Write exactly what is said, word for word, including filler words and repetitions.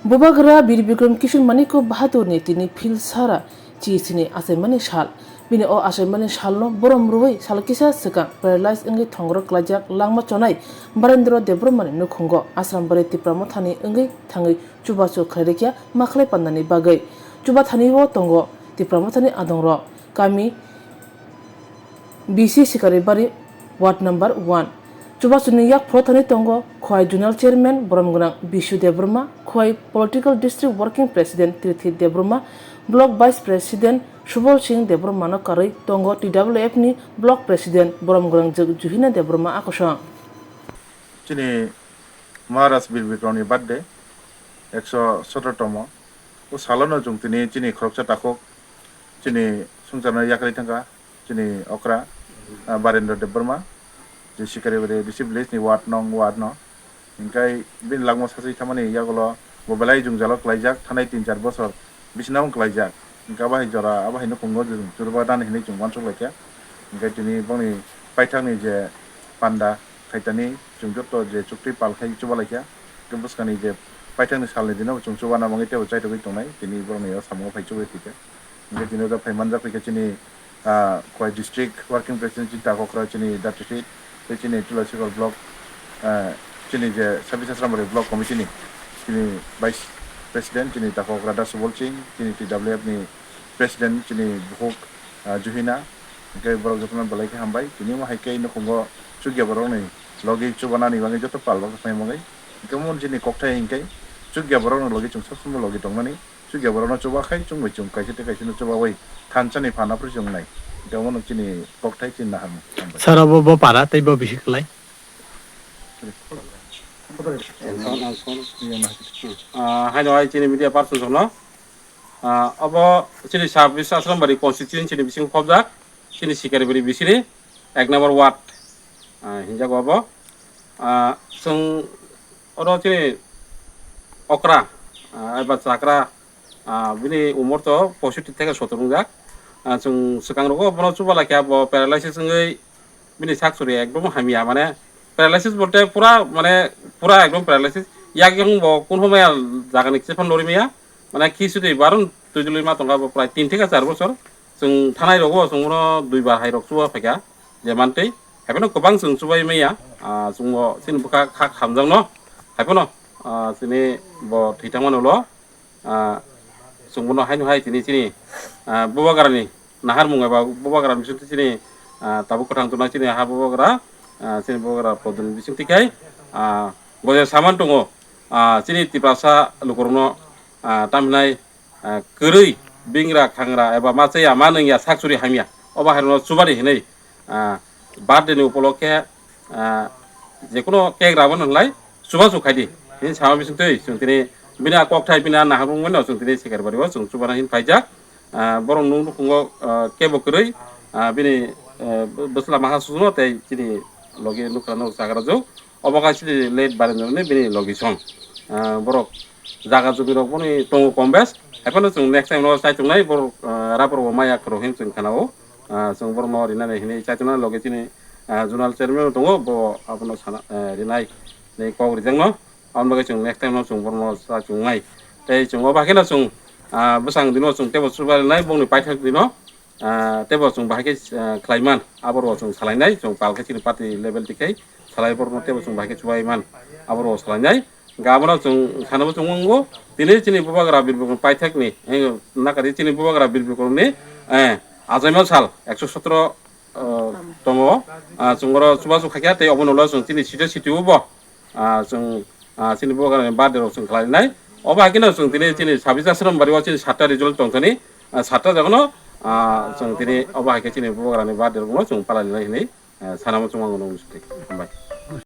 Bubagra Bir Bikram Kishore Manikya Bahadurni tini phil sara chisini achaimani sal. Bini o achaimani salno borom rwui sal kisa swkang paralyze wngwi thongro klaijak langma chonai Barendra Debbarmani nukhungo Asrambari Tipra Mothani wngwi thangwi chubachu khlairikya makhlai pandani bagwi. Chubathani o tongo Tipra Mothani adongrok, kami B C Sikaribari, Ward number one. Chubachuni yak phoro thani tongo Khowai Zonal Chairman Boromgwnang Bishu Debbarma, Khowai Political District Working President Tirthi Debbarma, Block Vice President Subol Singh Debbarmano karwi tongo T W F ni Block President Boromgwnang Ju-, Juhina Debbarma akosong. Chini Maharaj Bir Bikramni birthday, ekso sotro tomo. O salono chwng tini chini khoroksa takhuk, chini swngcharno yakarwi thangkha, chini okra, ah, Barendra Debbarma, je Sikaribari D C village ni ward nong ward no. Hinkhe bini langma sachi thamani yagulo bo belai jwngjalo klaijak, thanai tin char bosor bisina wng klaijak. Hinkhe abo hai jora, abo hai nukhungo chwng churba dan hinwi chwng uansuk laikha. Hinkhe tini boni paithakni je panda khaitani chwng joto je chuktwi pal khai chuba laikha. Hinkhe bwskangni je paithakni salni dino chwng chuba na bagwi teibo chaitogwi tongnai, tini borokni o samungo phai chubai phaikha. Hinkhe tini o phai manjak phaikha chini, ah, Khowai District Working President chini Takokra chini Datiswit, tei chini Tulasikhor Block, ah, chini je Sabisasrambari Block Committee ni chini Vice President chini Takokra Da Subol Singh, chini T W F ni President chini bukhuk, ah, Juhina, hinkhe borok jotono belai khe hambai. Tini omo hai khe nukhungo chukya borokni logi chubanani bagwi joto pal rok phai bagwi. Hinkhe omo chini kokthai hinkhe chukya borokni logi chwng sob somoi logi tongmani. Chukya borokno chuba khai chwng bai chwng kaisa tei kaisa no chubaui thansa ni phan aphuru chwng nai. Hinkhe omo no chini kokthai chini naharmung. Hambai. Sir, obo bo para tei bo bisi kwlai. Ah, haino hai chini media person rokno. Ah, obo chini Sabisasrambari constituency ni bising khobjak, chini Sikaribari bisini ek number ward, ah, hinjago obo. Ah, chwng oro chini okra, ah, eba chakra, ah, bini umor to poisotti theke sottor wngjak. Ah, chwng swkang rogo bono chuba laikha, bo paralysis wngwi bini sak suri ekdom hamya, mane paralysis bolte pura, mane pura ekdom paralysis. Yak yang bo kun homaya jaga ni kiphang lori maya, mane khi sudi barun twijlwi ma tongkha bo prai tin theke char bosor. Chwng thanai rogo chwng bono dui bar hai rok chuba phaikha je mantwi. Haibano kwbang chwng chubai maya, ah, chwng bo chini bwkha kha khamjakno. Haibano, ah, chini bo thwi thangmani ulo. Ah, chwng bono haino hai tini chini, ah, bubagrani naharmung eba bubagrani bisingtwi chini, ah, tabuk kwthang tongnai chini ha bubagra, ah, chini bubagra podoni bisingtwi khai, ah, bo je saman tongo, ah, chini Tiprasa lukurokno, ah, tamhinai, ah, kwrwi bingra khangra eba ma chaya ma nungya sak suri hamya obo hairokno chubadi hinwi, ah, birthday ni upolokhe, ah, jekuno cake rabo nwnglai chubachu khaidi. Hini sama bisingtwi chwng tini bini a kokthai bini a naharmung mano chwng tini Sikaribari o chwng chubana hin phaijak. Ah, borok nung nukhungo, ah, kebo kwrwi, ah, bini, eh, bwsla maha susuno tei chini logi nukha nuk chagra jok. Obo kha chini late Barendra ni bini logi song. Ah, borok jaga jumi rok boni tongo kom bes. Haibano chwng next time no chai tongnai borok, ah, raborok bo maya khoro hin chwng khanao. Ah, chwng borokno rinani hinwi chaitonani loge chini, ah, zonal chairman tongo, bo abono sana, eh, rinai hinwi kok rijakno. Aboni bagwi chwng next time no chwng borokno chachungnai. Tei chwng o bahaikhe no chwng, ah, bwsang dino chwng teibo chuba rinai bongni paithak dino, ah, teibo chwng bahaikhe, ah, khlaiman aborok chwng salainai, chwng palkhe chini party level tikhe salai borokno teibo chwng bahaikhe chubai man aborok salainai. Hwnkhe abono chwng sanabo chwng wngo, tini chini bubagra Bir Bikram paithakni, eh, nakari chini bubagra Bir Bikramni, eh, achaima sal ekso sotro, eh, tongo, ah, chwng oro chubachu khaikha tei obono ulo chwng chini site sitio bo, ah, chwng, ah, chini bubagrani birthday rok chwng khlainai. Obo hai kheno chwng tini chini Sabisasrambari o chini satta result tongthani, ah, satta jagono, ah, chwng tini obo hai khe chini bubagrani birthday rokno chwng palainai hinwi, ah, sanamo chwng ang nung site. Hambai.